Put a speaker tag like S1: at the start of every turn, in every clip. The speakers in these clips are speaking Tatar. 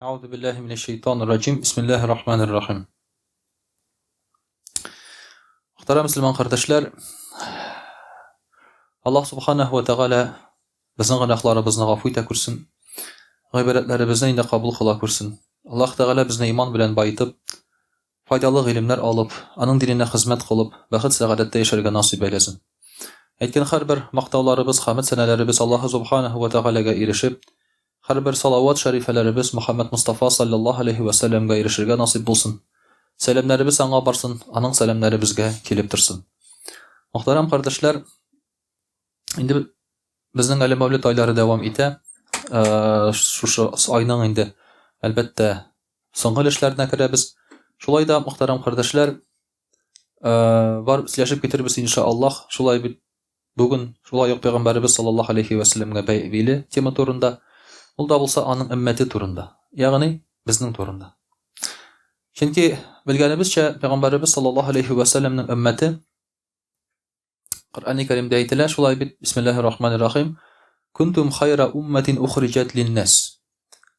S1: Әгъузу биллаһи минәш шәйтанир раҗим. Бисмиллаһир рахманир рахим. Мөхтәрәм мөселман кардәшләр, Аллаһ субханаһу ва тәгалә безнең гөнаһларыбызны гафу итә күрсен. Гыйбадәтләребезне инде кабул кыла күрсен. Аллаһ Тәгалә безне иман белән баетып, файдалы гыйлемнәр алып, аның диненә хезмәт кылып, бәхет-сәгадәттә яшәргә насыйп әйләсен. Әйткән һәрбер мактауларыбыз, хәмед-сәнәләребез Аллаһы Субханаһу ва Тәгаләгә ирешеп, һәрбер салават шәрифәләребез Мөхәммәд Мостафа салләллаһу алейһи вә сәлләмгә ирешергә насыйп булсын. Сәламнәребез аңа барсын, аның сәламнәре безгә килеп торсын. Мөхтәрәм кардәшләр, инде безнең әле Мәүлид айлары дәвам итә. Шушы айның инде, әлбәттә, соңгы өлешләренә керәбез. Шулай да, мөхтәрәм кардәшләр, бар сөйләшеп китербез иншаллаһ. Шулай бит бүген шулай ук пәйгамбәребез саллаллаһу алейхи ва сәлләмгә бәйле тема турында. Ул да булса аның өммәте турында, ягъни безнең турында. Чөнки белгәнебезчә, пәйгамбәребез саллаллаһу алейхи ва сәлләмнең өммәте Коръәни Кәримдә әйтелә, шулай бит, Бисмиллаһир рахманир рахим. Кунтум хайра умматин ухриҗат линнас.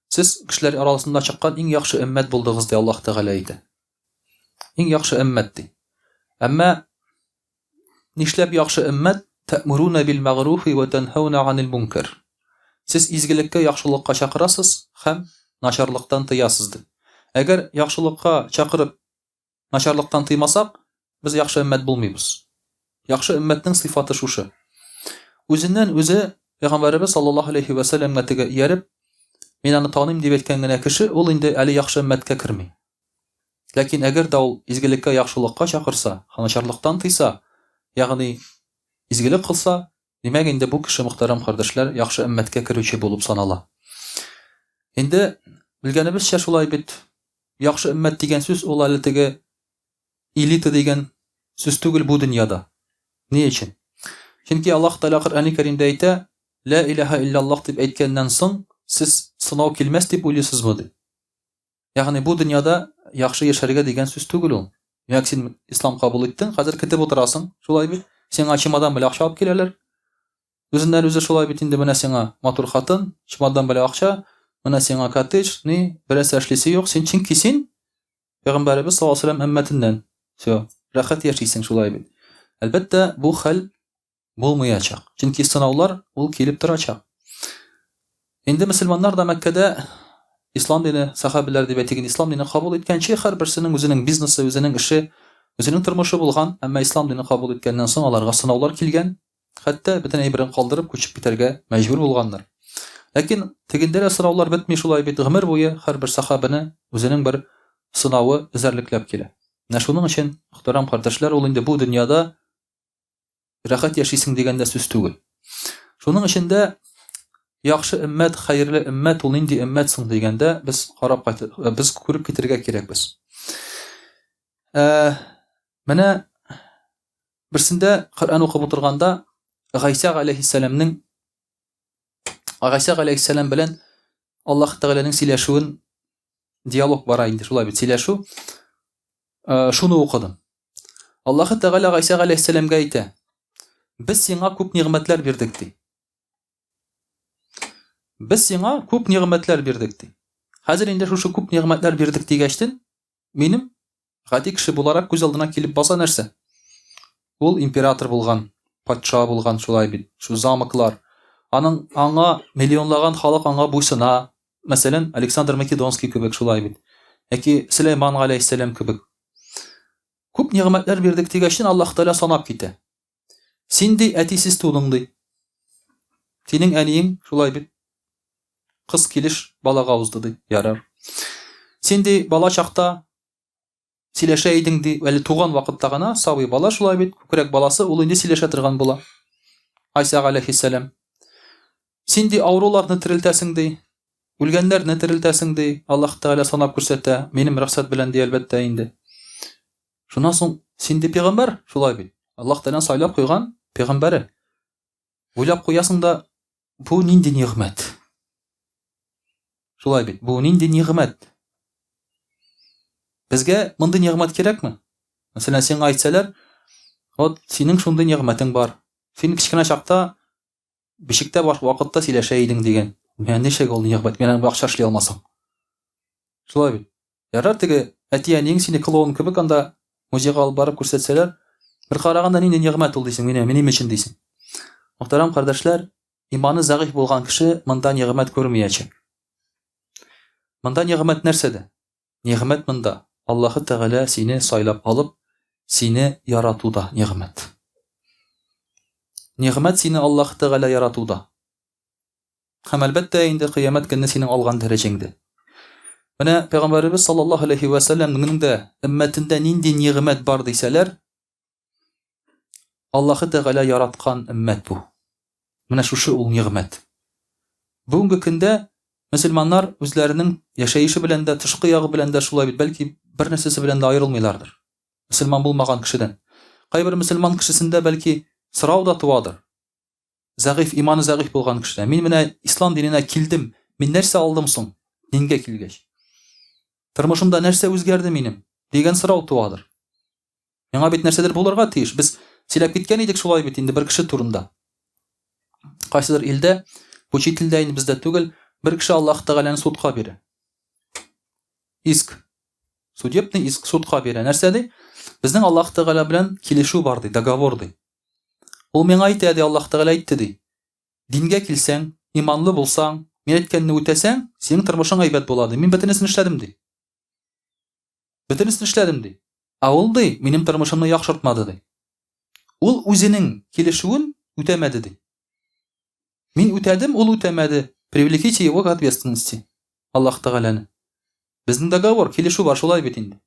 S1: Сез кешеләр арасында чыккан иң яхшы өммәт булдыгыз, ди Аллаһ Тәгалә әйтә. Иң яхшы өммәт ди. Әмма нишләп яхшы өммәт? Тәэмуруна бил мәгъруфи ва танһауна анил мункар. Сез изгелеккә, яхшылыкка чакырасыз һәм начарлыктан тыясыз ди. Әгәр яхшылыкка чакырып Начарлыктан тыймасак, без яхшы өммәт булмыйбыз. Яхшы өммәтнең сыйфаты шушы. Үзеннән үзе Пәйгамбәребез саллаллаһу алейхи вә сәлләмгә теге ияреп, мин аны таныйм дип әйткән генә кеше, ул инде әле яхшы өммәткә керми. Ләкин әгәр дә ул изгелеккә, яхшылыкка чакырса, начарлыктан тыйса, ягъни изгелек кылса, димәк инде бу кеше, мөхтәрәм кардәшләр, яхшы өммәткә керүче булып санала. Инде белгәнебезчә шулай бит, яхшы өммәт дигән сүз ул әле теге элита дигән сүз түгел бу дөньяда. Ни өчен? Чөнки Аллаһ Тәгалә Коръәни Кәримдә әйтә, Лә илаһа илляллаһ дип әйткәннән соң, сез сынау килмәс дип уйлыйсызмы ди. Ягъни бу дөньяда яхшы яшәргә дигән сүз түгел ул. Димәк, син ислам кабул иттең, хәзер көтеп утырасың, шулай бит? Сиңа чемодан белән акча алып киләләр. Үзеннән үзе шулай бит инде, менә сиңа матур хатын, чемодан белән акча, менә сиңа коттедж, ни, берәрсе эшлисе юк, син чөнки син Пәйгамбәребез саллаллаһу алейһи ва сәлләм өммәтеннән. Всё, рәхәт яшисең шулай бит. Әлбәттә, бу хәл булмаячак. Чөнки сынаулар ул килеп торачак. Инде мөселманнар да Мәккәдә ислам дине, сахабиләр дип әйтик, ислам дине кабул иткәнче һәрберсенең үзенең бизнесы, үзенең эше, үзенең тормышы булган, әмма ислам дине кабул иткәннән соң аларга сынаулар килгән, хәтта бөтен әйберен калдырып күчеп китәргә мәҗбүр булганнар. Ләкин тегендә дә сынаулар бетми шулай бит, гомер буе һәрбер сахабины үзенең бер сынавы эзәрлекләп килә. Менә шуның өчен, мөхтәрәм кардәшләр, ул инде бу дөньяда рәхәт яшисең дигән дә сүз түгел. Шуның өчен дә яхшы өммәт, хәерле өммәт ул нинди өммәт соң дигәндә без карап кайт, без күреп китергә кирәкбез. Ә, менә берсендә Коръән укып утырганда Гайсә галәйһиссәламнең Гайсә галәйһиссәлам белән Аллаһ Тәгаләнең сөйләшүен диалог бара инде, шулай бит сөйләшү. Ә, шуны укыдым. Аллаһы Тәгалә Гайсә галәйһиссәламгә әйтә: "Без сиңа күп нигъмәтләр бирдек", ди. Без сиңа күп нигъмәтләр бирдек, ди. Хәзер инде шушы күп нигъмәтләр бирдек дигәчтен, минем гади кеше буларак күз алдына килеп баса нәрсә? Ул император булган, патша булган, шулай бит. Шу замоклар. Аның аңа миллионлаган халык аңа буйсына. Мәсәлән, Александр Македонский кебек шулай бит. Яки Сөләйман галәйһиссәлам кебек. Күп нигъмәтләр бирдек дигәчтен Аллаһ Тәгалә санап китә. Син ди әтисез тудың ди. Синең әниең шулай бит. Кыз килеш балага узды ди. Ярар. Син ди бала чакта сөйләшә идең ди, әле туган вакытта гына сабый бала шулай бит, күкрәк баласы ул инде сөйләшә торган була. Айса галәйһиссәлам. Син ди авыруларны терелтәсең ди, үлгәннәрне терелтәсең ди, Аллаһ Тәгалә санап күрсәтә, минем рөхсәт белән ди, әлбәттә инде. Шуннан соң син ди пәйгамбәр, шулай бит. Аллаһ Тәгалә сайлап куйган пәйгамбәре. Уйлап куясың да, бу нинди нигъмәт? Шулай бит, бу нинди нигъмәт? Безгә мондый нигъмәт кирәкме? Мәсәлән, сиңа әйтсәләр, вот синең шундый нигъмәтең бар. Син кечкенә чакта бишектә вакытта сөйләшә идең дигән. Менә ничек ул нигъмәт? Мин аны акча эшли алмасам. Шулай бит. Ярар теге әти-әниең сине клоун кебек анда музейга алып барып күрсәтсәләр, бер караганда нинди нигъмәт ул дисең, мине, минем өчен дисең. Мөхтәрәм кардәшләр, иманы зәгыйфь булган кеше монда нигъмәт күрмәячәк. Монда нигъмәт нәрсәдә? Нигъмәт монда Аллаһы Тәгалә сине сайлап алып, сине яратуда нигъмәт. Нигъмәт сине Аллаһы Тәгалә яратуда. Һәм әлбәттә инде кыямәт көнне синең алган дәрәҗәңдә. Менә Пәйгамбәребез саллаллаһу алейхи ва сәлләмнең дә өммәтендә нинди нигъмәт бар дисәләр, Аллаһы Тәгалә яраткан өммәт бу. Менә шушы ул нигъмәт. Бүгенге көндә мөселманнар үзләренең яшәеше белән дә, тышкы ягы белән дә шулай бит, бәлки бер нәрсәсе белән дә аерылмыйлардыр. Мөселман булмаган кешедән. Кайбер мөселман кешесендә бәлки сорау да туадыр. Зәгыйфь, иманы зәгыйфь булган кешедән. Мин менә ислам диненә килдем, мин нәрсә алдым соң дингә килгәч? Тормышымда нәрсә үзгәрде минем? дигән сорау туадыр. Миңа бит нәрсәдер булырга тиеш. Без сөйләп киткән идек шулай бит инде бер кеше турында. Кайсыдыр илдә, бу чит илдә инде бездә түгел, бер кеше Аллаһ Тәгаләне судка бирә. Иск. Судебный иск судка бирә. Нәрсә ди? Безнең Аллаһ Тәгалә белән килешү бар ди, договор ди. Ул миңа әйтә ди, Аллаһ Тәгалә әйтте ди. Дингә килсәң, иманлы булсаң, мин әйткәнне үтәсәң, синең тормышың әйбәт була ди. Мин бөтенесен эшләдем ди. Бөтенесен эшләдем, ди. Ә ул, ди, минем тормышымны яхшыртмады, ди. Ул үзенең килешүен үтәмәде, ди. Мин үтәдем, ул үтәмәде. Привлеките его к ответственности. Аллаһ Тәгаләне. Безнең договор, килешү бар, шулай бит инде.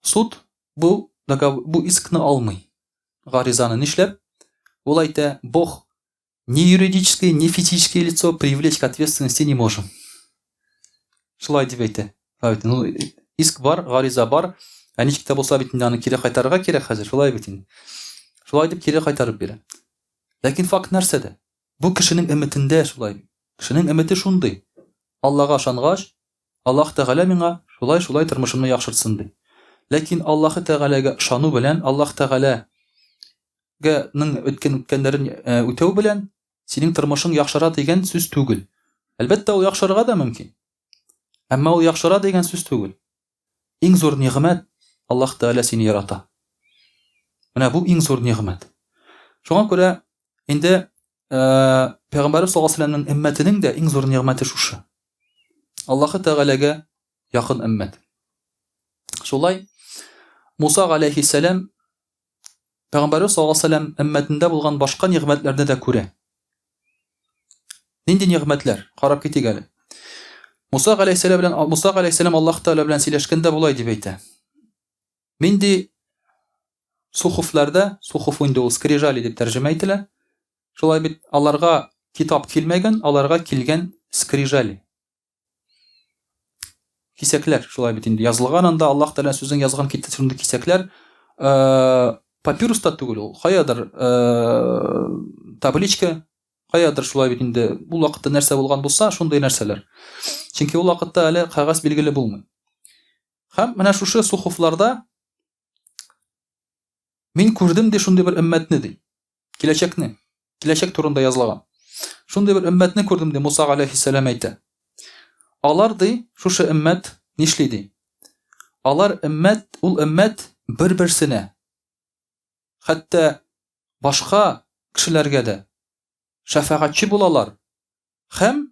S1: Суд бу договор, бу искны алмый. Гаризаны нишләп? Ул әйтә, Бог Ни юридическое, ни физическое лицо привлечь к ответственности не можем. Шулай дип әйтә. Ну, иск бар, гариза бар. Ә ничек тә булса бит инде аны кире кайтарырга кирәк хәзер, шулай бит инде. Шулай дип кире кайтарып бирә. Ләкин факт нәрсәдә? Бу кешенең өметендә шулай. Кешенең өмете шундый. Аллага ышангач, Аллаһ Тәгалә миңа шулай-шулай тормышымны яхшыртсын ди. Ләкин Аллаһы Тәгаләгә ышану белән Аллаһ Тәгалә Г ның үткән үткәннәрен үтәү белән синең тормышың яхшыра дигән сүз түгел. Әлбәттә, ул яхшырырга да мөмкин. Әмма ул яхшыра дигән сүз түгел. Иң зур нигъмәт Аллаһ Тәгалә сине ярата. Менә бу иң зур нигъмәт. Шуңа күрә инде Пәйгамбәрбез саллаллаһу алейһи ва сәлләмнең өммәтенең дә иң зур нигъмәте шушы. Аллаһы Тәгаләгә якын өммәт. Шулай Муса галәйһиссәлам Пәйгамбәрбез саллаллаһу алейһи ва сәлләм өммәтендә булган башка нигъмәтләрне дә күрә. Нинди нигъмәтләр? Карап китик әле. Муса галәйһиссәлам белән Муса галәйһиссәлам Аллаһ Тәгалә белән сөйләшкәндә болай дип әйтә. Мин ди сухуфларда, сухуф инде ул скрижали дип тәрҗемә ителә. Шулай бит аларга китап килмәгән, аларга килгән скрижали. Кисәкләр, шулай бит инде язылган анда Аллаһ Тәгалә сүзен язган китте шундый кисәкләр. Э, папирус та түгел ул, каядыр э, табличка, каядыр шулай бит инде ул вакытта нәрсә булган булса, шундый нәрсәләр. Чөнки ул вакытта әле кәгазь билгеле булмый. Һәм менә шушы сухуфларда мин күрдем ди шундый бер өммәтне ди. Киләчәкне, киләчәк турында язылган. Шундый бер өммәтне күрдем ди Муса галәйһиссәлам әйтә. Алар ди, шушы өммәт нишли ди? Алар өммәт, ул өммәт бер-берсенә, хәтта башка кешеләргә дә шәфәгатьче булалар һәм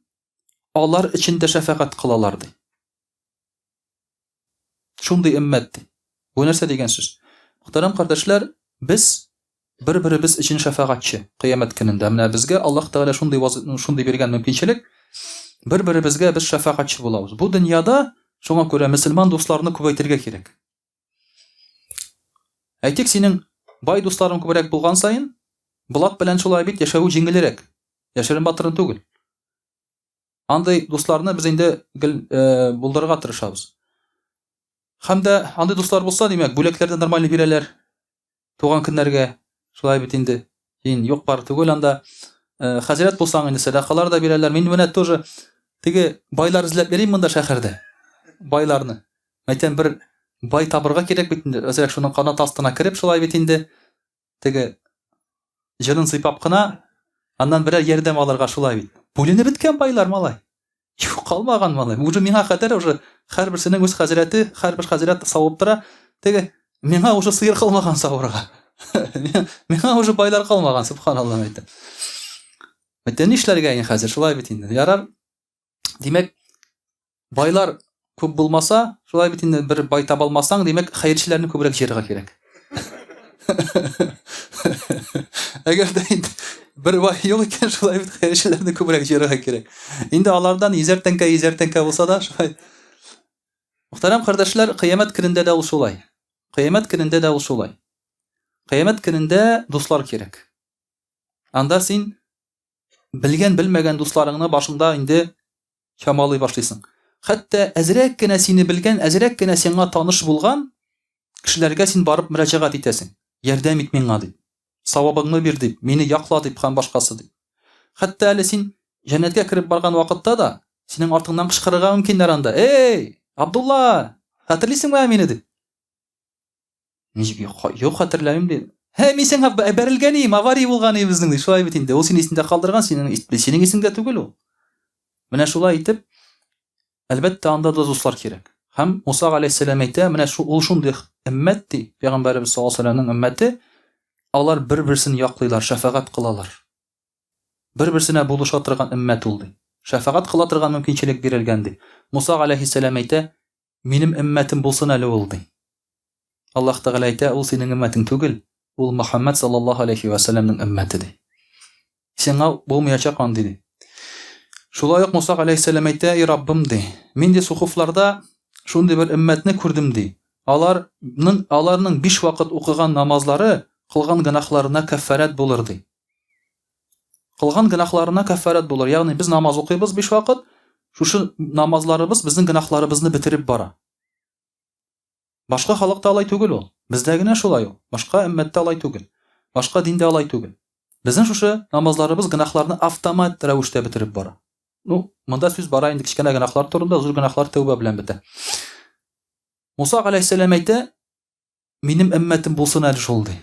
S1: алар өчен дә шәфәгать кылалар ди. Шундый өммәт ди. Бу нәрсә дигән сүз? Мөхтәрәм кардәшләр, без бер-беребез өчен шәфәгатьче кыямәт көнендә. Менә безгә Аллаһ Тәгалә шундый шундый биргән мөмкинчелек, бер-беребезгә без шәфәгатьче булабыз. Бу дөньяда шуңа күрә мөселман дусларны күбәйтергә кирәк. Әйтик, синең бай дусларың күбрәк булган саен, Булат белән шулай бит яшәве җиңелрәк. Яшерен батырын түгел. Андый дусларны без инде гел э, булдырырга тырышабыз. Һәм дә андый дуслар булса, димәк, бүләкләр дә нормально бирәләр. Туган көннәргә шулай бит инде. Син юк бар түгел анда. Э, хәзрәт булсаң инде сәдакалар да бирәләр. Мин менә тоже теге байлар эзләп йөрим монда шәһәрдә. Байларны. Әйтәм, бер бай табырга кирәк бит инде. Әзрәк шуның канат астына кереп шулай бит инде. Теге җынын сыйпап кына, аннан берәр ярдәм алырга шулай бит. Бүленеп беткән байлар, малай. Юк, калмаган, малай. Уже миңа кадәр уже Һәрберсенең үз хәзрәте, һәрбер хәзрәт савып тора. Теге миңа уже сыер калмаган савырга. Миңа уже байлар калмаган, субханалла әйтә. Әйтә, нишләргә инде хәзер, шулай бит инде. Ярар. Димәк, байлар күп булмаса, шулай бит инде бер бай таба алмасаң, димәк, хәерчеләрне күбрәк җыярга кирәк. Әгәр дә инде бер бай юк икән, шулай бит хәерчеләрне күбрәк җыярга кирәк. Инде алардан йөзәр тәңкә, йөзәр тәңкә булса да, шулай. Мөхтәрәм кардәшләр, кыямәт көнендә дә ул шулай. Кыямәт көнендә дә ул шулай. Кыямәт көнендә дуслар кирәк. Анда син белгән белмәгән дусларыңны башыңда инде чамалый башлыйсың. Хәтта әзрәк кенә сине белгән, әзрәк кенә сиңа таныш булган кешеләргә син барып мөрәҗәгать итәсең. Ярдәм ит миңа дип. Савабыңны бир дип, мине якла дип һәм башкасы дип. Хәтта әле син җәннәткә кереп барган вакытта да синең артыңнан кычкырырга мөмкиннәр анда. Эй, Абдулла, хәтерлисеңме мине дип. Ничек юк, юк хәтерләмим ди. Һә, мин сиңа бәрелгән идем, авария булган иде безнең ди. Шулай бит инде. Ул сине исендә калдырган, синең синең исеңдә түгел ул. Менә шулай итеп, әлбәттә, анда да дуслар кирәк. Һәм Муса галәйһиссәлам әйтә, менә шу ул шундый өммәт ди, пәйгамбәребез саллаллаһу алейһи вәсәлламның өммәте, алар бер-берсен яклыйлар, шәфәгать кылалар. Бер-берсенә булыша торган өммәт ул ди. Шәфәгать кыла торган мөмкинчелек бирелгән ди. Муса галәйһиссәлам әйтә, Минем өммәтем булсын әле ул, ди. Аллаһ Тәгалә әйтә, ул синең өммәтең түгел, ул Мөхәммәд саллаллаһу алейхи вә сәлләмнең өммәте, ди. Сиңа булмаячак андый, ди. Шулай ук Муса галәйһиссәлам әйтә, и Раббым, ди, мин ди сухуфларда шундый бер өммәтне күрдем, ди. Аларның аларның биш вакыт укыган намазлары кылган гөнаһларына кәффарәт булыр, ди. Кылган гөнаһларына кәффарәт булыр. Ягъни без намаз укыйбыз биш вакыт, шушы намазларыбыз безнең гөнаһларыбызны бетереп бара. Башка халыкта алай түгел ул. Бездә генә шулай ул. Башка өммәттә алай түгел. Башка диндә алай түгел. Безнең шушы намазларыбыз гөнаһларны автомат рәвештә бетереп бара. Ну, монда сүз бара инде кечкенә гөнаһлар турында, зур гөнаһлар тәүбә белән бетә. Муса галәйһиссәлам әйтә, Минем өммәтем булсын әле шул, ди.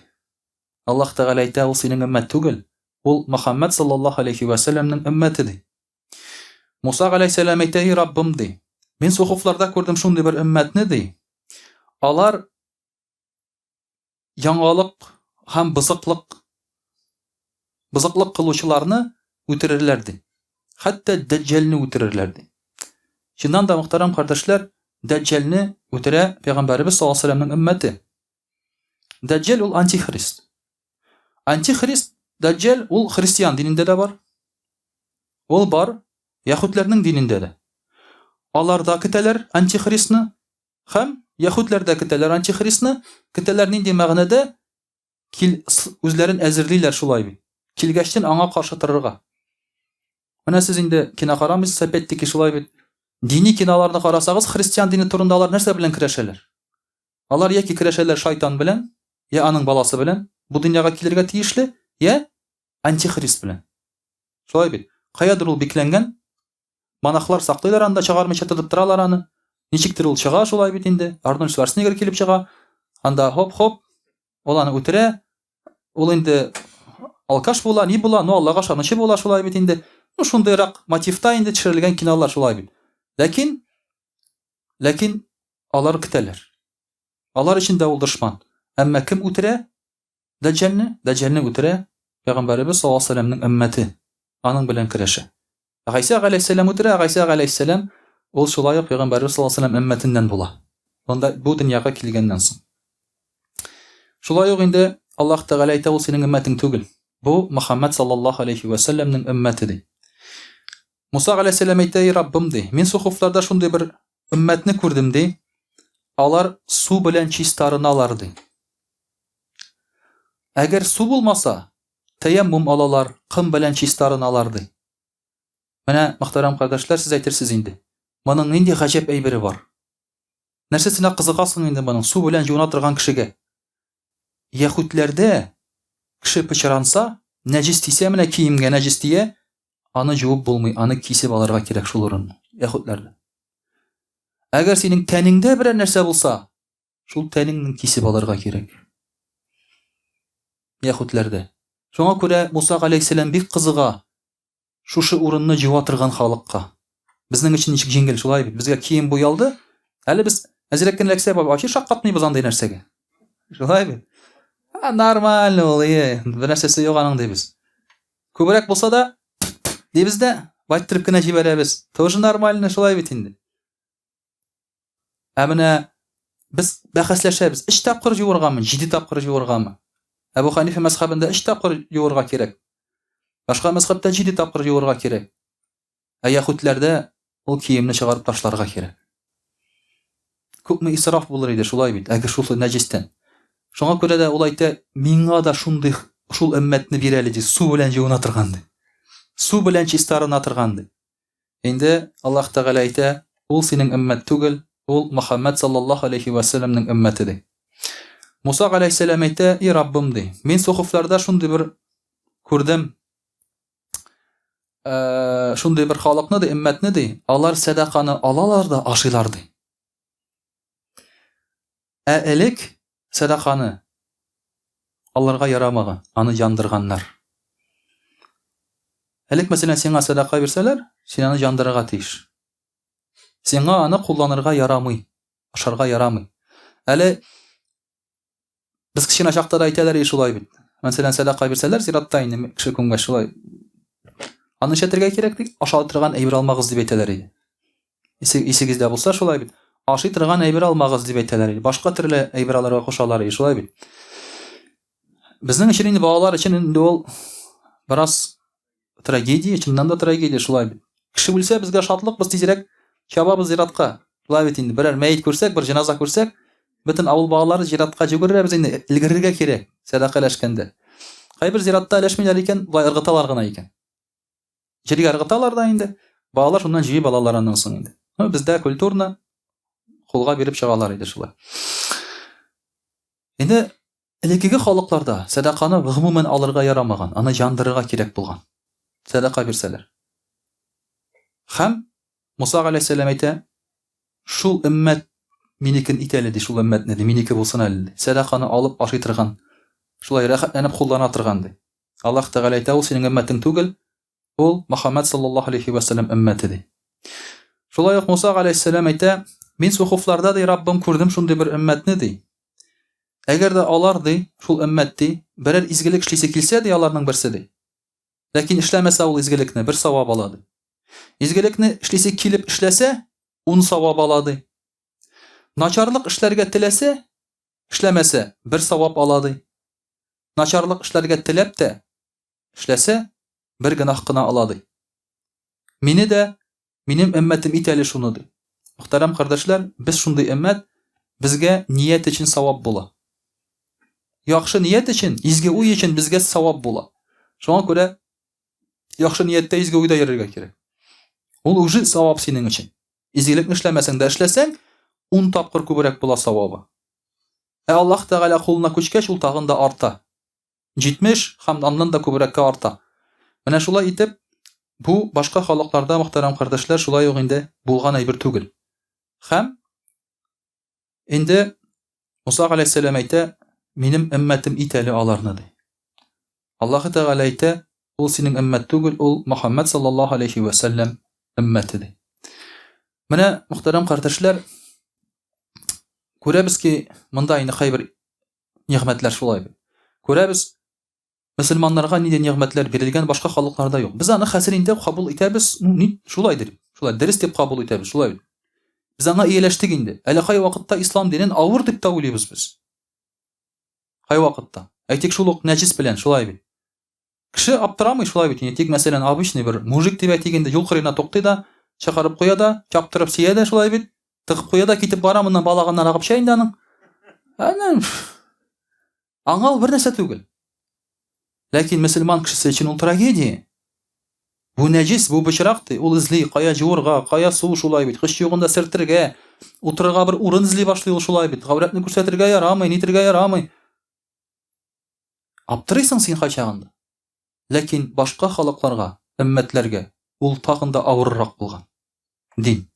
S1: Аллаһ Тәгалә әйтә, ул синең өммәт түгел, ул Мөхәммәд саллаллаһу алейхи вә сәлләмнең өммәте, ди. Муса галәйһиссәлам әйтә, и Раббым, ди, мин сухуфларда күрдем шундый бер өммәтне, ди. Алар яңалык һәм бозыклык бозыклык кылучыларны үтерерләр, ди. Хәтта Дәҗҗалне үтерерләр, ди. Чыннан да, мөхтәрәм кардәшләр, Дәҗҗалне үтерә пәйгамбәребез саллаллаһу алейһи вәсәлләмнең өммәте. Дәҗҗал ул антихрист. Антихрист, Дәҗҗал ул христиан динендә дә бар. Ул бар яһүдләрнең динендә дә. Алар да көтәләр антихристны һәм яһүдләр дә көтәләр антихристны. Көтәләр нинди мәгънәдә? Кил, үзләрен әзерлиләр шулай бит. Килгәчтен аңа каршы торырга. Менә сез инде кино карамыйсыз, опять-таки шулай бит. Дини киноларны карасагыз, христиан дине турында алар нәрсә белән көрәшәләр? Алар яки көрәшәләр шайтан белән, я аның баласы белән, бу дөньяга килергә тиешле, я антихрист белән. Шулай бит. Каядыр ул бикләнгән, Монахлар саклыйлар анда, чыгармыйча тотып торалар аны. Ничектер ул чыга шулай бит инде. Арнольд Шварценеггер килеп чыга. Анда хоп-хоп, ул аны үтерә. Ул инде алкаш була, ни була, но Аллага ышанучы була шулай бит инде. Ну, шундыйрак мотивта инде төшерелгән кинолар шулай бит. Ләкин, ләкин алар көтәләр. Алар өчен дә ул дошман. Әмма кем үтерә? Дәҗҗалне, Дәҗҗалне үтерә Пәйгамбәребез саллаллаһу алейһи вәсәлләмнең өммәте, аның белән көрәшә. Гайсә галәйһиссәлам үтерә, Гайсә галәйһиссәлам ул шулай ук Пәйгамбәребез саллаллаһу алейһи вәсәлләм өммәтеннән була. Монда бу дөньяга килгәннән соң. Шулай ук инде Аллаһ Тәгалә әйтә, ул синең өммәтең түгел. Бу Мөхәммәд саллаллаһу алейһи вәсәлләмнең өммәте ди. Муса галәйһиссәлам әйтә, "Эй Раббым" ди, "мин сухуфларда шундый бер өммәтне күрдем" ди. Алар су белән чистарыналар ди. Әгәр су булмаса, тәяммум алалар, ком белән чистарыналар ди. Менә, мөхтәрәм кардәшләр, сез әйтерсез инде. Моның нинди гаҗәп әйбере бар? Нәрсәсенә кызыгасың инде моның су белән юына торган кешегә? Яһүдләрдә кеше пычранса, нәҗес тисә, менә киемгә нәҗес тия, аны җуып булмый, аны кисеп алырга кирәк шул урынны. Яһүдләрдә. Әгәр синең тәнеңдә берәр нәрсә булса, Шул тәнеңне кисеп алырга кирәк. Яһүдләрдә. Шуңа күрә Муса галәйһиссәлам бик кызыга шушы урынны җуа торган халыкка. Безнең өчен ничек җиңел, шулай бит. Безгә кием буялды. Әле без әзрәк кенә эләксә, вообще шаккатмыйбыз андый нәрсәгә. Шулай бит? А, нормально ул, ие, бер нәрсәсе юк аның дибез. Күбрәк булса да, дибез дә, байтырып кенә җибәрәбез. Тоже нормально, шулай бит инде. Ә менә без бәхәсләшәбез, өч тапкыр җуыргамы, җиде тапкыр җуыргамы? Әбу Ханифа мәзхәбендә өч тапкыр юырга кирәк. Башка мәзхәбтә җиде тапкыр юырга кирәк. Ә яһүдләрдә ул киемне чыгарып ташларга кирәк. Күпме исраф булыр иде, шулай бит, әгәр шул нәҗестән. Шуңа күрә дә ул әйтә, миңа да шундый шул өммәтне бир әле, ди, су белән җуына торган, ди. Су белән чистарына торган, ди. Инде Аллаһ Тәгалә әйтә, ул синең өммәт түгел, ул Мөхәммәд саллаллаһу алейхи вә сәлләмнең өммәте, ди. Муса галәйһиссәлам әйтә, и Раббым, ди, мин сухуфларда шундый бер күрдем, Э, шундый бер халыкны ди, өммәтне ди, алар сәдаканы алалар да ашыйлар ди. Ә элек сәдаканы аларга ярамаган, аны яндырганнар. Элек, мәсәлән, сиңа сәдака бирсәләр, син аны яндырырга тиеш. Сиңа аны кулланырга ярамый, ашарга ярамый. Әле Без кечкенә чакта да әйтәләр и шулай бит. Мәсәлән, сәдака бирсәләр, зиратта инде кеше күмгәч шулай. Аны эшләтергә кирәк дип, ашала торган әйбер алмагыз дип әйтәләр иде. Исегездә булса шулай бит. Ашый торган әйбер алмагыз дип әйтәләр иде. Башка төрле әйбер алырга кушалар иде, шулай бит. Безнең өчен инде балалар өчен инде ул бераз Трагедия, чыннан да трагедия шулай бит. Кеше үлсә, безгә шатлык, без тизрәк чабабыз зиратка. Шулай бит инде, берәр мәет күрсәк, бер җеназа күрсәк, бөтен авыл балалары зиратка җөгерәбез инде, өлгерергә кирәк, сәдака өләшкәндә. Кайбер зиратта өләшмиләр икән, болай ыргыталар гына икән. Җиргә ыргыталар да инде, балалар шуннан җыеп алалар аннан соң инде. Ну, бездә культурно кулга биреп чыгалар иде шулай. Инде Элеккеге халыкларда сәдаканы гомумән алырга ярамаган, аны яндырырга кирәк булган. Сәдака бирсәләр. Һәм Муса галәйһиссәлам әйтә, шул өммәт минекен ит әле, ди, шул өммәтне, ди, минеке булсын әле, ди. Сәдаканы алып ашый торган, шулай рәхәтләнеп куллана торган, ди. Аллаһ Тәгалә әйтә, ул синең өммәтең түгел, Ул Мөхәммәд саллаллаһу алейхи вә сәлләм өммәте ди. Шулай ук Муса галәйһиссәлам әйтә, мин сухуфларда ди, Раббым күрдем шундый бер өммәтне ди. Әгәр дә алар ди, шул өммәт ди, берәр изгелек эшлисе килсә ди аларның берсе ди. Ләкин эшләмәсә ул изгелекне, бер савап ала ди. Изгелекне эшлисе килеп эшләсә, ун савап ала ди. Начарлык эшләргә теләсә, эшләмәсә, бер савап ала ди. Начарлык эшләргә теләп тә, Эшләсә, бер гөнаһ кына ала, ди. Мине дә, минем өммәтем ит әле шуны, ди. Мөхтәрәм кардәшләр, без шундый өммәт, безгә ният өчен савап була. Яхшы ният өчен, изге уй өчен безгә савап була. Шуңа күрә яхшы нияттә изге уйда йөрергә кирәк. Ул уже савап синең өчен. Изгелекне эшләмәсәң дә эшләсәң, ун тапкыр күбрәк була савабы. Ә Аллаһ Тәгалә кулына күчкәч, ул тагын да арта. 70 һәм аннан да күбрәккә арта. Менә шулай итеп, бу башка халыкларда, мөхтәрәм кардәшләр, шулай ук инде булган әйбер түгел. Һәм инде Муса галәйһиссәлам әйтә, минем өммәтем ит әле аларны, ди. Аллаһы Тәгалә әйтә, ул синең өммәт түгел, ул Мөхәммәд саллаллаһу алейхи вә сәлләм өммәте, ди. Менә, мөхтәрәм кардәшләр, күрәбез ки, монда инде кайбер Нигъмәтләр шулай бит. Күрәбез, мөселманнарга нинди нигъмәтләр бирелгән, башка халыкларда юк. Без аны хәзер инде кабул итәбез, ну, ни, шулай дип, шулай дөрес дип кабул итәбез, шулай бит. Без аңа ияләштек инде. Әле кай вакытта ислам динен авыр дип тә уйлыйбыз без. Кай вакытта? Әйтик, шул ук нәҗис белән, шулай бит. Кеше аптырамый шулай бит инде, тик мәсәлән, обычный бер мужик дип әйтик инде, юл кырыена туктый да, чыгарып куя да, чаптырып сия дә шулай бит, тыгып куя да китеп бара, моннан балаганнар агып чәй инде аның. Әнә аңа ул бер нәрсә түгел. Ләкин мөселман кешесе өчен ул трагедия. Бу нәҗис, бу пычрак ди, ул эзли, кая җуырга, кая су шулай бит, көч югында сертергә, утырырга бер урын эзли башлый ул шулай бит, гаурәтне күрсәтергә ярамый, нитергә ярамый. Аптырыйсың син кайчагында. Ләкин башка халыкларга, өммәтләргә ул тагын да авыррак булган. Дин.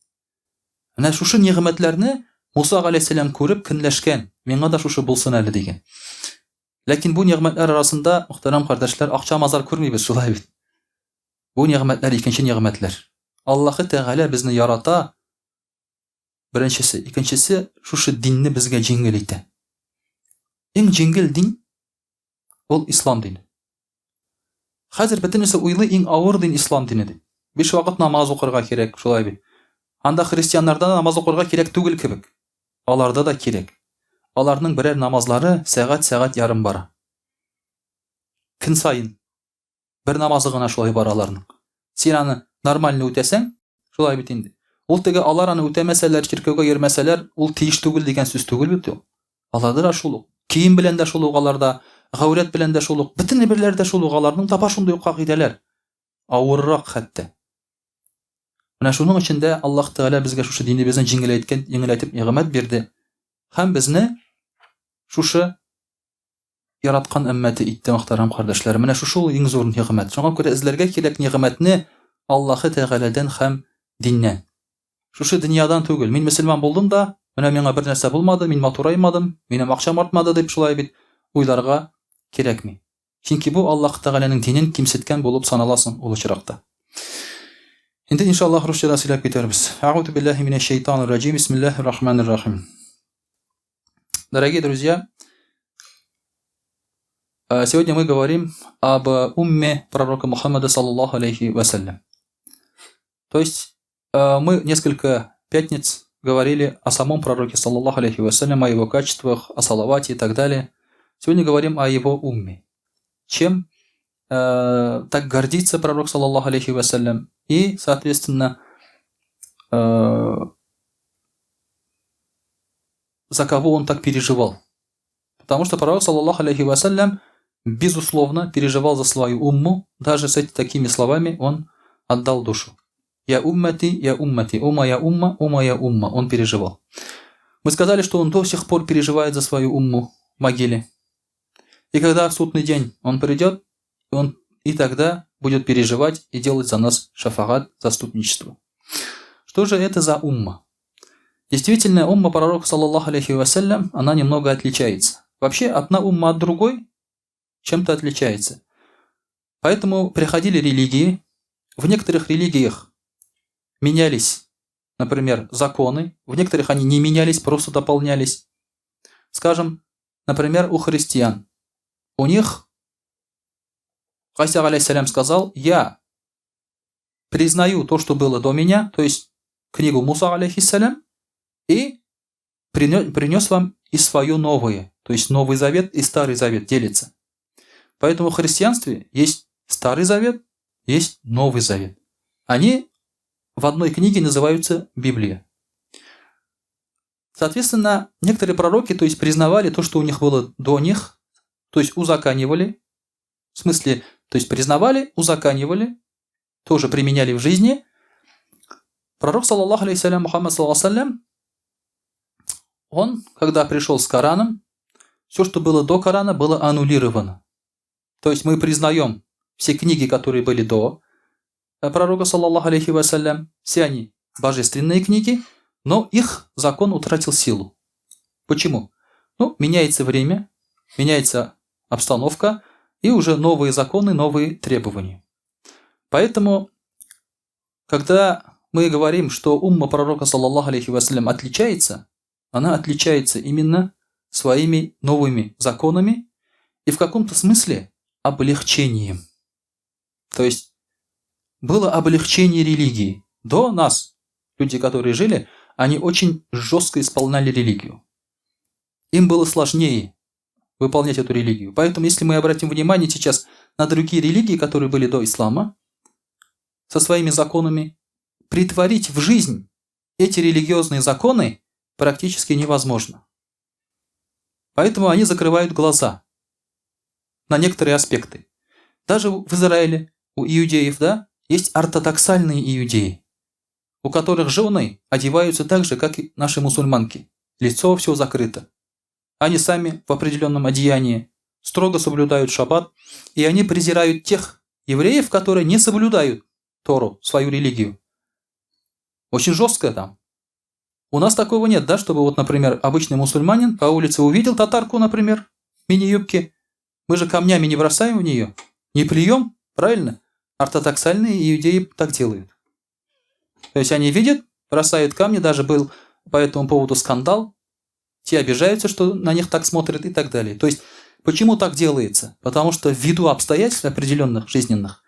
S1: Менә шушы нигъмәтләрне Муса галәйһиссәлам күреп көнләшкән, миңа да шушы булсын әле дигән. Ләкин бу нигъмәтләр арасында, мөхтәрәм кардәшләр, акча-мазар күрмибез, шулай бит. Бу нигъмәтләр икенче нигъмәтләр. Аллаһы Тәгалә безне ярата. Беренчесе, икенчесе, шушы динне безгә җиңел итә. Иң җиңел дин ул ислам дине. Хәзер бөтенесе уйлый иң авыр дин ислам дине дип. Биш вакыт намаз укырга кирәк, шулай бит. Анда христианнарда намаз укырга кирәк түгел кебек. Аларда да кирәк. Аларның берәр намазлары сәгать-сәгать ярым бара. Көн саен Бер намазы гына шулай бар аларның. Син аны нормально үтәсәң, шулай бит инде. Ул теге алар аны үтәмәсәләр, чиркәүгә йөрмәсәләр, ул тиеш түгел дигән сүз түгел бит ул. Аларда да шул ук. Кием белән дә шул ук аларда, гаурәт белән дә шул ук, бөтен әйберләр дә шул ук аларның да бар шундый ук кагыйдәләр. Авыррак хәтта. Менә шуның өчен дә Аллаһ Тәгалә безгә шушы динебезне җиңеләйткән, җиңеләйтеп нигъмәт бирде. Һәм безне шушы яраткан өммәте итте, мөхтәрәм кардәшләр. Менә шушы ул иң зур нигъмәт. Шуңа күрә эзләргә кирәк нигъмәтне Аллаһы Тәгаләдән һәм диннән. Шушы дөньядан түгел. Мин мөселман булдым да, менә миңа бер нәрсә булмады, мин матураймадым, минем акчам артмады дип шулай бит уйларга кирәкми. Чөнки бу Аллаһ Тәгаләнең динен кимсеткән булып саналасың ул очракта. Инде иншаллаһ русча да сөйләп китәрбез. Әгъузу биллаһи минәш шайтанир раҗим. Бисмиллаһир рахманир рахим. Дорогие друзья, сегодня мы говорим об умме пророка Мухаммада, саллаллаху алейхи вассалям. То есть мы несколько пятниц говорили о самом пророке, саллаллаху алейхи вассалям, о его качествах, о салавате и так далее. Сегодня говорим о его умме. Чем так гордится пророк, саллаллаху алейхи вассалям, и, соответственно, за кого он так переживал. Потому что пророк, саллаллаху алейхи вассалям, безусловно, переживал за свою умму, даже с этими такими словами он отдал душу. Я уммати, я уммати, ума я умма, ума я умма. Он переживал. Мы сказали, что он до сих пор переживает за свою умму в могиле. И когда в судный день он придет, он и тогда будет переживать и делать за нас шафагат, заступничество. Что же это за умма? Действительно, умма пророка, саллаллаху алейхи вассалям, она немного отличается. Вообще, одна умма от другой чем-то отличается. Поэтому приходили религии. В некоторых религиях менялись, например, законы. В некоторых они не менялись, просто дополнялись. Скажем, например, у христиан. У них Гайса алейхиссалям сказал: «Я признаю то, что было до меня, то есть книгу Муса, алейхиссалям, и принес вам и свое новое, то есть Новый Завет и Старый Завет делится. Поэтому в христианстве есть Старый Завет, есть Новый Завет. Они в одной книге называются Библия. Соответственно, некоторые пророки, то есть признавали то, что у них было до них, то есть узаканивали, в смысле, то есть признавали, узаканивали, тоже применяли в жизни. Пророк, саллаллаху алейхи Мухаммад, саллаллаху он, когда пришел с Кораном, все, что было до Корана, было аннулировано. То есть мы признаем все книги, которые были до пророка, саллаллаху алейхи вассалям, все они божественные книги, но их закон утратил силу. Почему? Ну, меняется время, меняется обстановка, и уже новые законы, новые требования. Поэтому, когда мы говорим, что умма пророка, саллаллаху алейхи вассалям, отличается, она отличается именно своими новыми законами и в каком-то смысле облегчением. То есть было облегчение религии. До нас, люди, которые жили, они очень жестко исполняли религию. Им было сложнее выполнять эту религию. Поэтому, если мы обратим внимание сейчас на другие религии, которые были до ислама, со своими законами, претворить в жизнь эти религиозные законы практически невозможно. Поэтому они закрывают глаза на некоторые аспекты. Даже в Израиле у иудеев, да, есть ортодоксальные иудеи, у которых жены одеваются так же, как и наши мусульманки. Лицо все закрыто. Они сами в определенном одеянии строго соблюдают шаббат, и они презирают тех евреев, которые не соблюдают Тору, свою религию. Очень жестко там. У нас такого нет, да, чтобы вот, например, обычный мусульманин по улице увидел татарку, например, мини-юбки. Мы же камнями не бросаем в нее, не плюем, правильно? Ортодоксальные иудеи так делают. То есть они видят, бросают камни, даже был по этому поводу скандал, те обижаются, что на них так смотрят и так далее. То есть, почему так делается? Потому что ввиду обстоятельств определенных жизненных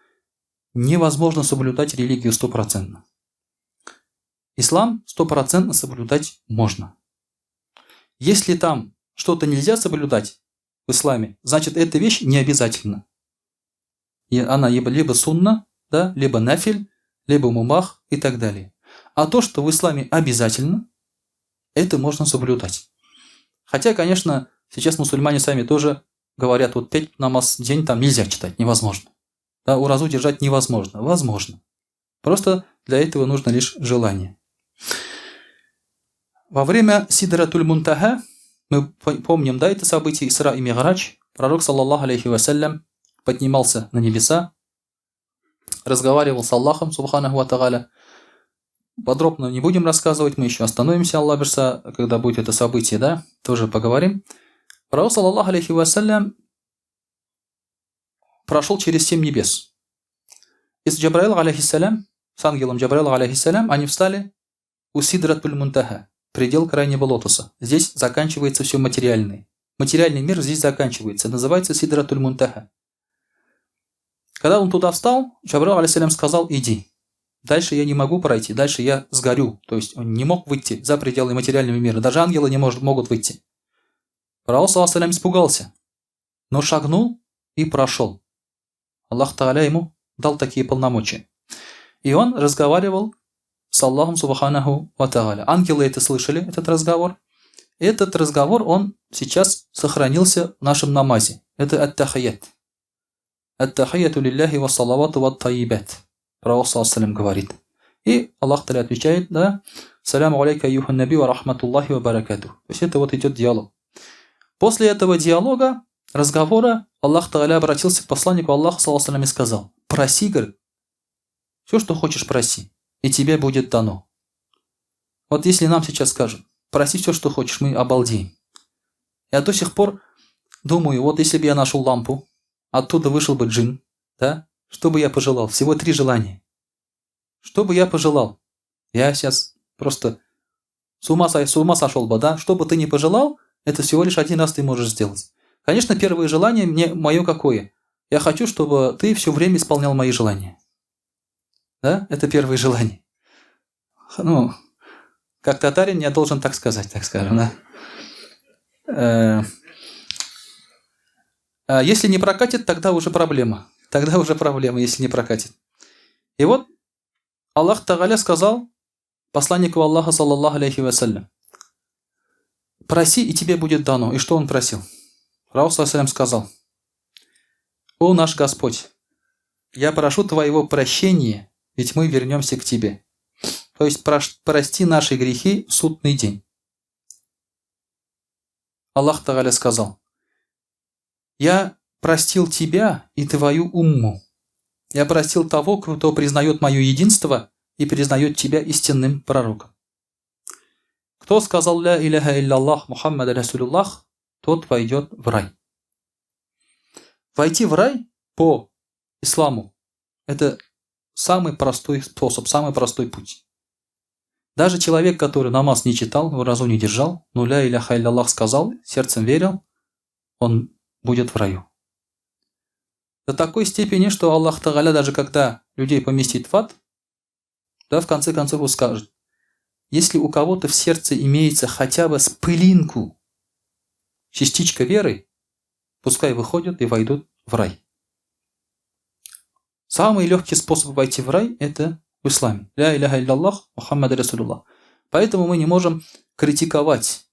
S1: невозможно соблюдать религию стопроцентно. Ислам стопроцентно соблюдать можно. Если там что-то нельзя соблюдать в исламе, значит, эта вещь не обязательна. И она либо сунна, да, либо нафиль, либо мубах и так далее. А то, что в исламе обязательно, это можно соблюдать. Хотя, конечно, сейчас мусульмане сами тоже говорят, вот 5 намаз в день там нельзя читать, невозможно. Да, уразу держать невозможно. Возможно. Просто для этого нужно лишь желание. Во время Сидратуль Мунтаха, мы помним, да, это событие Исра и Ми'радж, пророк, саллаллаху алейхи вассалям, поднимался на небеса, разговаривал с Аллахом, субханаху ва тааля. Подробно не будем рассказывать, мы еще остановимся, Алла бирса, когда будет это событие, да, тоже поговорим. Пророк, саллаллаху алейхи вассалям, прошел через 7 небес. И с Джабраил, алейхиссалям, с ангелом Джабраил, алейхиссалям, они встали у Сидратуль Мунтаха, предел крайнего лотоса. Здесь заканчивается все материальное. Материальный мир здесь заканчивается, называется Сидратуль Мунтаха. Когда он туда встал, Джабраил, алейхиссалям, сказал: иди. Дальше я не могу пройти, дальше я сгорю. То есть он не мог выйти за пределы материального мира. Даже ангелы не могут выйти. Пророк, саллаллаху алейхи вассалям, испугался, но шагнул и прошел. Аллах Тааля ему дал такие полномочия. И он разговаривал с Аллахом субханаху ва тааля. Ангелы это слышали, этот разговор. Этот разговор, он сейчас сохранился в нашем намазе. Это ат-тахият. Ат-тахияту лилляхи ва салавату ва тайибат. Пророк, саллаллаху алейхи вассалям, говорит. И Аллах Тааля отвечает, да, саляму алейка айюхан наби ва рахматуллахи ва баракатух. То есть это вот идет диалог. После этого диалога, разговора, Аллах Тааля обратился к посланнику Аллаха, саллаллаху алейхи вассалям, и сказал: проси, говорит, все, что хочешь, проси, и тебе будет дано. Вот если нам сейчас скажут: проси все, что хочешь, мы обалдеем. Я до сих пор думаю, вот если бы я нашел лампу, оттуда вышел бы джин, да, что бы я пожелал? Всего 3 желания. Что бы я пожелал? Я сейчас просто с ума сошел бы, да? Что бы ты ни пожелал, это всего лишь один раз ты можешь сделать. Конечно, первое желание мне мое какое? Я хочу, чтобы ты все время исполнял мои желания. Да? Это первое желание. Ну, как татарин я должен так сказать, так скажем, да? Если не прокатит, тогда уже проблема. Тогда уже проблема, если не прокатит. И вот Аллах Тааля сказал посланнику Аллаха, саллаллаху алейхи вассалям: проси, и тебе будет дано. И что он просил? Пророк, саллаллаху алейхи вассалям, сказал: о наш Господь, я прошу твоего прощения, ведь мы вернемся к тебе. То есть прости наши грехи в судный день. Аллах Тааля сказал: я простил тебя и твою умму. Я простил того, кто признает мое единство и признает тебя истинным пророком. Кто сказал «Ля иляха илляллах, Мухаммад Расулуллах», тот войдет в рай. Войти в рай по исламу – это самый простой способ, самый простой путь. Даже человек, который намаз не читал, уразу не держал, но «Ля иляха илляллах» сказал, сердцем верил, он будет в раю. До такой степени, что Аллах Тааля, даже когда людей поместит в ад, да, в конце концов он скажет: если у кого-то в сердце имеется хотя бы с пылинку частичка веры, пускай выходят и войдут в рай. Самый легкий способ войти в рай – это в исламе. Ля иляха илляллах, Мухаммад Расулуллах. Поэтому мы не можем критиковать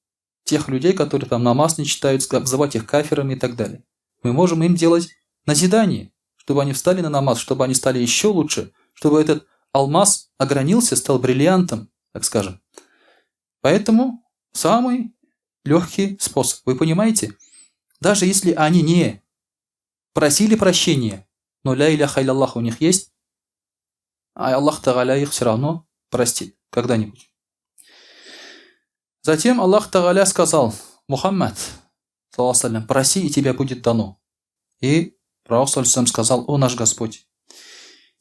S1: тех людей, которые там намаз не читают, обзывать их кафирами и так далее. Мы можем им делать назидание, чтобы они встали на намаз, чтобы они стали еще лучше, чтобы этот алмаз огранился, стал бриллиантом, так скажем. Поэтому самый легкий способ. Вы понимаете? Даже если они не просили прощения, но ля иляха илляллах у них есть, а Аллах Тааля их все равно простит когда-нибудь. Затем Аллах Тааля сказал: Мухаммад, саллаллаху алейхи ва саллям, проси, и тебе будет дано. И Пророк, саллаллаху алейхи ва саллям, сказал: о наш Господь,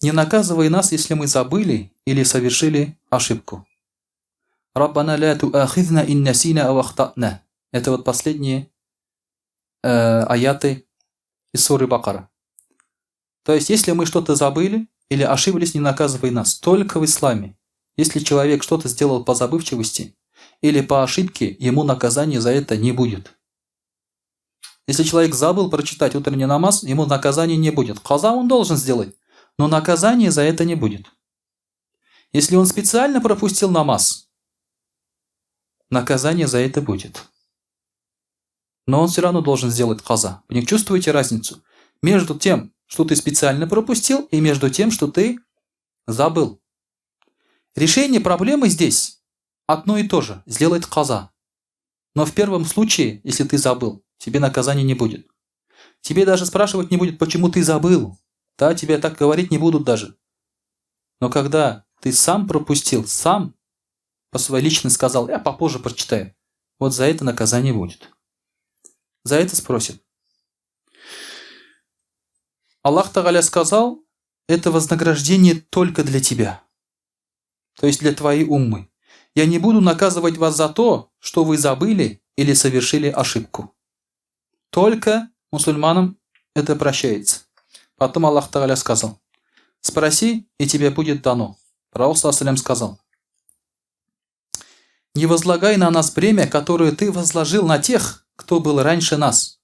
S1: не наказывай нас, если мы забыли или совершили ошибку. Раббана ля туахизна ин насина ау ахтана. Это вот последние аяты из суры Бакара. То есть, если мы что-то забыли или ошиблись, не наказывай нас. Только в исламе. Если человек что-то сделал по забывчивости или по ошибке, ему наказания за это не будет. Если человек забыл прочитать утренний намаз, ему наказания не будет. Каза он должен сделать, но наказания за это не будет. Если он специально пропустил намаз, наказание за это будет. Но он все равно должен сделать каза. Вы не чувствуете разницу между тем, что ты специально пропустил, и между тем, что ты забыл? Решение проблемы здесь одно и то же – сделать каза. Но в первом случае, если ты забыл, тебе наказания не будет. Тебе даже спрашивать не будет, почему ты забыл. Да, тебе так говорить не будут даже. Но когда ты сам пропустил, сам по своей личности сказал, я попозже прочитаю, вот за это наказание будет. За это спросят. Аллах Тагаля сказал, это вознаграждение только для тебя. То есть для твоей уммы. Я не буду наказывать вас за то, что вы забыли или совершили ошибку. Только мусульманам это прощается. Потом Аллах Тагаля сказал, спроси, и тебе будет дано. Пророк саллаллаху сказал, не возлагай на нас бремя, которое ты возложил на тех, кто был раньше нас.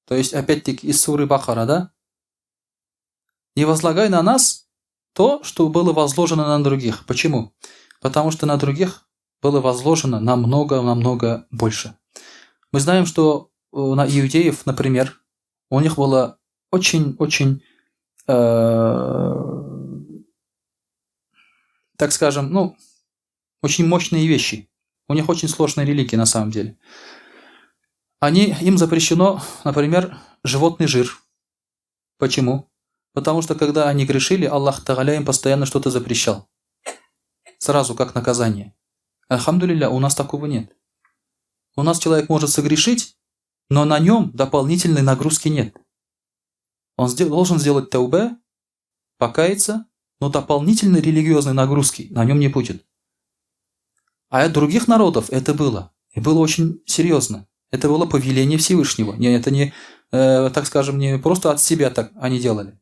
S1: То есть, опять-таки, из суры Бакара, да? Не возлагай на нас то, что было возложено на других. Почему? Потому что на других было возложено намного-намного больше. Мы знаем, что на иудеев, например, у них было очень-очень, так скажем, ну, очень мощные вещи. У них очень сложная религия на самом деле. Им запрещено, например, животный жир. Почему? Потому что когда они грешили, Аллах Тагаля им постоянно что-то запрещал. Сразу, как наказание. Альхамдулилля, у нас такого нет. У нас человек может согрешить, но на нем дополнительной нагрузки нет. Он должен сделать таубе, покаяться, но дополнительной религиозной нагрузки на нем не будет. А от других народов это было. И было очень серьезно. Это было повеление Всевышнего. Не, это не, так скажем, не просто от себя так они делали.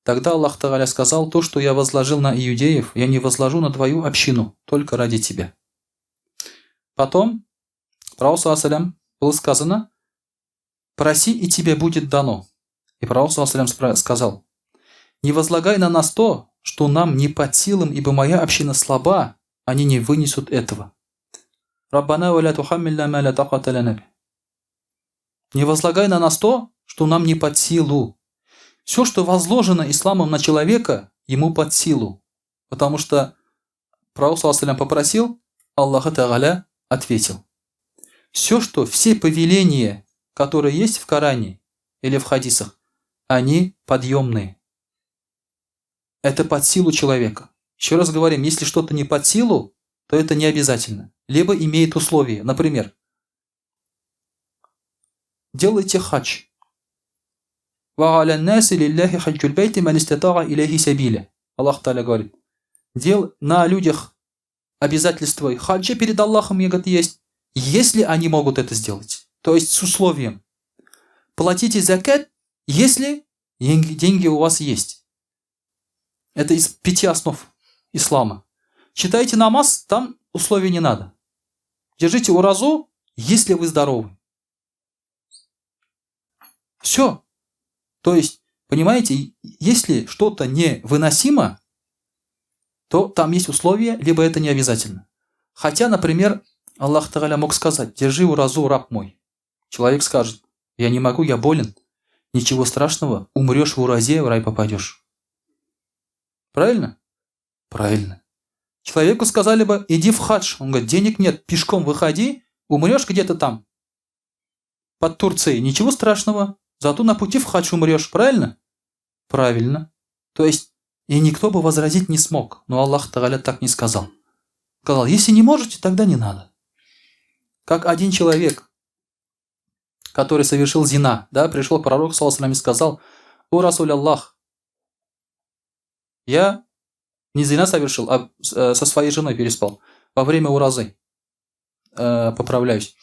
S1: Тогда Аллах Тагаля сказал, то, что я возложил на иудеев, я не возложу на твою общину, только ради тебя. Потом, пророку саллаллаху было сказано, проси, и тебе будет дано. И пророк саллаллаху сказал, не возлагай на нас то, что нам не под силам, ибо моя община слаба, они не вынесут этого. Раббана ва ля тухаммилна ма ля тақата лана бих. Не возлагай на нас то, что нам не под силу. Все, что возложено исламом на человека, ему под силу. Потому что пророк саллаллаху алейхи ва саллям попросил, Аллах Тааля ответил. Все повеления, которые есть в Коране или в хадисах, они подъемные. Это под силу человека. Еще раз говорим, если что-то не под силу, то это не обязательно. Либо имеет условия. Например, делайте хадж. Ва аля наси лилляхи хаджуль бейти ман истатаа илейхи сабиля. Аллах Тааля говорит, на людях обязательство хаджа перед Аллахом, говорит, есть, если они могут это сделать. То есть с условием. Платите закят, если деньги у вас есть. Это из 5 основ ислама. Читайте намаз, там условий не надо. Держите уразу, если вы здоровы. Все. То есть, понимаете, если что-то невыносимо, то там есть условия, либо это не обязательно. Хотя, например, Аллах Тааля мог сказать, держи уразу, раб мой. Человек скажет, я не могу, я болен. Ничего страшного, умрешь в уразе, в рай попадешь. Правильно? Правильно. Человеку сказали бы, иди в хадж. Он говорит, денег нет, пешком выходи, умрешь где-то там, под Турцией. Ничего страшного, зато на пути в хадж умрешь. Правильно? Правильно. То есть, и никто бы возразить не смог. Но Аллах Тааля так не сказал. Сказал, если не можете, тогда не надо. Как один человек, который совершил зина, да, пришел пророк, саллаллаху алейхи ва саллям, и сказал, о Расуль Аллах, я Не зина совершил, а со своей женой переспал. Во время уразы. Поправляюсь.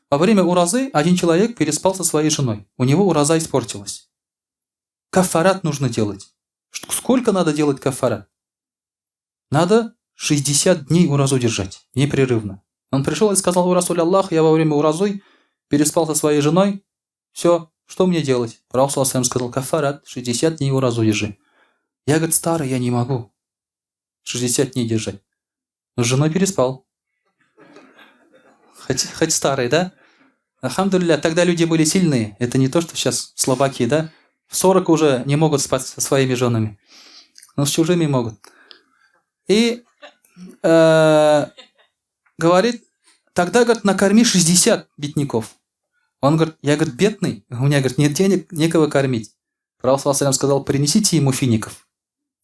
S1: Во время уразы один человек переспал со своей женой. У него ураза испортилась. Кафарат нужно делать. Сколько надо делать кафарат? Надо 60 дней уразу держать, непрерывно. Он пришел и сказал: «О Расуль Аллах, я во время уразы переспал со своей женой, все, что мне делать?» Пророк сказал: «Кафарат, 60 дней уразу держи». Я, говорит, старый, я не могу 60 дней держать. Но с женой переспал. Хоть старый, да? Альхамдулилля, тогда люди были сильные. Это не то, что сейчас слабаки, да? В 40 уже не могут спать со своими женами. Но с чужими могут. И говорит, тогда, говорит, накорми 60 бедняков. Он говорит, я, говорит, бедный, у меня, говорит, нет денег, некого кормить. Пророк сказал: «Принесите ему фиников».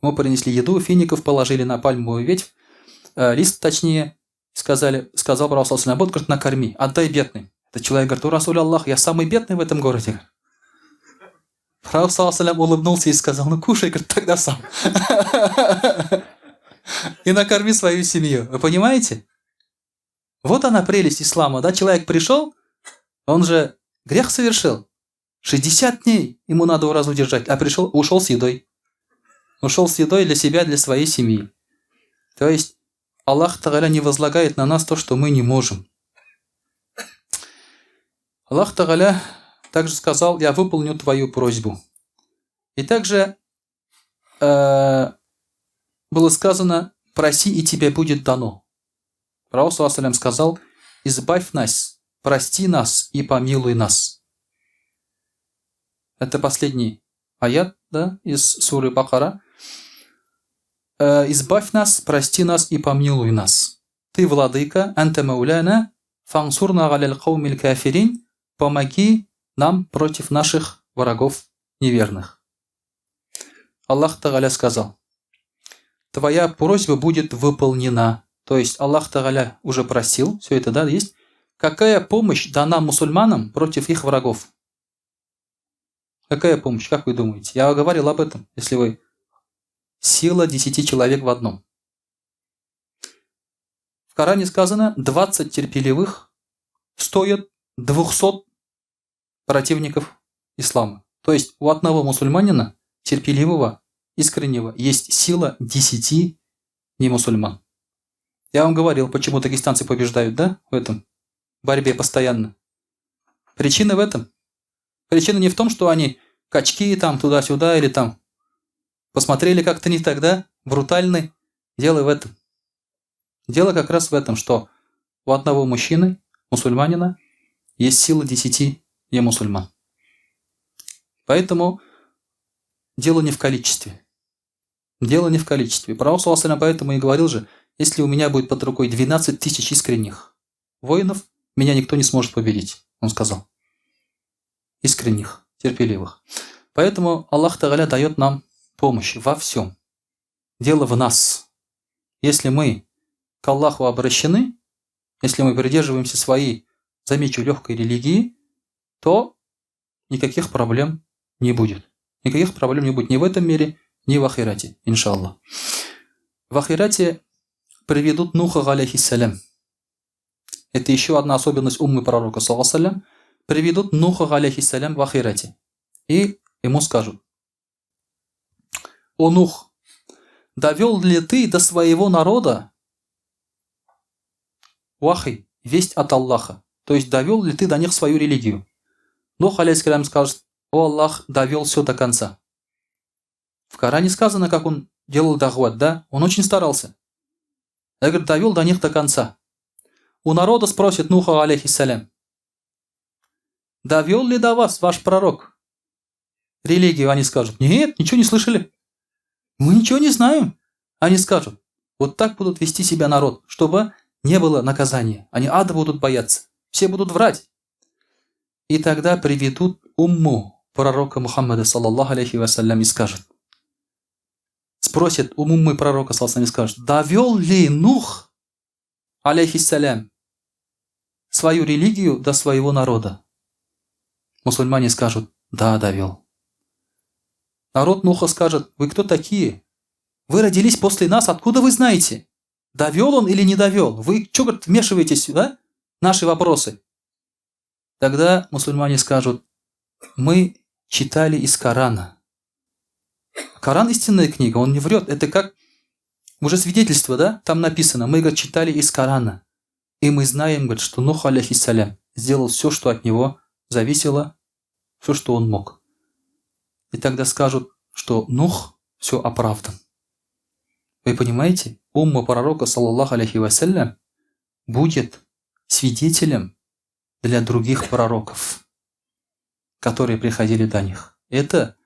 S1: Ему принесли еду, фиников положили на пальмовую ветвь, лист точнее, сказал Пророк, вот, говорит, накорми, отдай бедным. Этот человек говорит: «О Расуль Аллах, я самый бедный в этом городе». Пророк улыбнулся и сказал: «Ну кушай, говорит, тогда сам. И накорми свою семью». Вы понимаете? Вот она прелесть ислама, да? Человек пришел, он же грех совершил. 60 дней ему надо уразу держать, а пришел, ушел с едой. Ушел с едой для себя, для своей семьи. То есть Аллах Тагаля не возлагает на нас то, что мы не можем. Аллах Тагаля также сказал: «Я выполню твою просьбу». И также было сказано: «Проси, и тебе будет дано». Пророк сказал: «Избавь нас, прости нас и помилуй нас». Это последний аят, да, из суры Бакара. «Избавь нас, прости нас и помилуй нас. Ты владыка, أنت مولانا، فانصرنا على القوم الكافرين, помоги нам против наших врагов неверных». Аллах Тагаля сказал: «Твоя просьба будет выполнена». То есть Аллах Тагаля уже просил, все это, да, есть. Какая помощь дана мусульманам против их врагов? Какая помощь, как вы думаете? Я говорил об этом, если вы... Сила 10 человек в одном. В Коране сказано, 20 терпеливых стоят 200 противников ислама. То есть у одного мусульманина, терпеливого, искреннего, есть сила 10 немусульман. Я вам говорил, почему дагестанцы побеждают, да, в этом борьбе постоянно. Причина в этом. Причина не в том, что они качки там туда-сюда или там посмотрели как-то не так, да, брутальны. Дело в этом. Дело как раз в этом, что у одного мужчины, мусульманина, есть сила 10 немусульман. Поэтому дело не в количестве. Дело не в количестве. Пророк поэтому и говорил же: если у меня будет под рукой 12 тысяч искренних воинов, меня никто не сможет победить, он сказал. Искренних, терпеливых. Поэтому Аллах Тагаля дает нам помощь во всем. Дело в нас. Если мы к Аллаху обращены, если мы придерживаемся своей, замечу, легкой религии, то никаких проблем не будет. Никаких проблем не будет ни в этом мире, ни в ахирате, иншаллах. В ахирате приведут Нуха, алейхиссалям. Это еще одна особенность уммы пророка, саллаллаху. Приведут Нуха, алейхиссалям, в ахирате. И ему скажут: «О Нух, довел ли ты до своего народа вахи, весть от Аллаха? То есть довел ли ты до них свою религию?» Нух, алейхиссалям, скажет: «О Аллах, довел все до конца». В Коране сказано, как он делал дагват, да? Он очень старался. Я говорю, довел до них до конца. У народа спросит Нуха, алейхиссалям: «Довел ли до вас ваш пророк религию?» Они скажут: «Нет, ничего не слышали. Мы ничего не знаем». Они скажут: вот так будут вести себя народ, чтобы не было наказания. Они ада будут бояться. Все будут врать. И тогда приведут умму пророка Мухаммада, саллаллаху алейхи вассалям, и скажут. Спросят у уммы пророка, саллаллаху алейхи вассалям, скажут: «Довел ли Нух, алейхиссалям, свою религию до своего народа?» Мусульмане скажут: «Да, довел». Народ Нуха скажет: «Вы кто такие? Вы родились после нас, откуда вы знаете? Довел он или не довел? Вы что, говорит, вмешиваетесь, да? Наши вопросы. Тогда мусульмане скажут, мы читали из Корана. Коран истинная книга, он не врет. Это как уже свидетельство, да? Там написано, мы, говорит, читали из Корана. И мы знаем, говорит, что Нух, алейхиссалям, сделал все, что от него зависело, все, что он мог. И тогда скажут, что Нух все оправдан. Вы понимаете, умма пророка, саллаллаху алейхи вассалям, будет свидетелем для других пророков, которые приходили до них. Это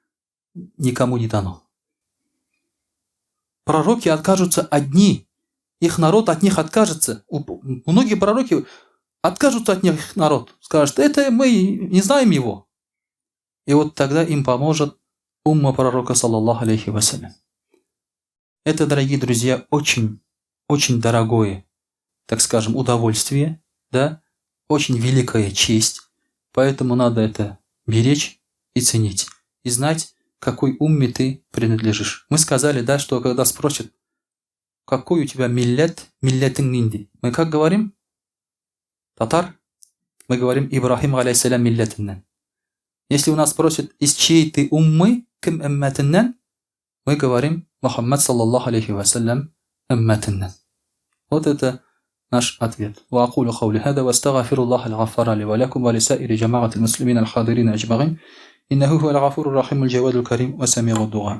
S1: никому не дано. Пророки откажутся одни, их народ от них откажется. Многие пророки откажутся от них народ, скажут, это мы не знаем его. И вот тогда им поможет умма пророка, саллаллаху алейхи вассалям. Это, дорогие друзья, очень, очень дорогое, так скажем, удовольствие, да, очень великая честь, поэтому надо это беречь и ценить, и знать, какой умме ты принадлежишь. Мы сказали, да, что когда спросят, какой у тебя милләт, милләтең нинди, мы как говорим? Татар? Мы говорим Ибраһим галәйһиссәлам милләтеннән. Если у нас спросят, из чьей ты уммы, кем өммәтеннән, мы говорим Мөхәммәд саллаллаһу алейхи ва сәлләм өммәтеннән. Вот это наш ответ. وأقول قولي هذا واستغفر الله الغفار لي ولكم ولسائر جماعة المسلمين الحاضرين أجمعين إنه هو الغفور الرحيم الجواد الكريم وسميع الدعاء.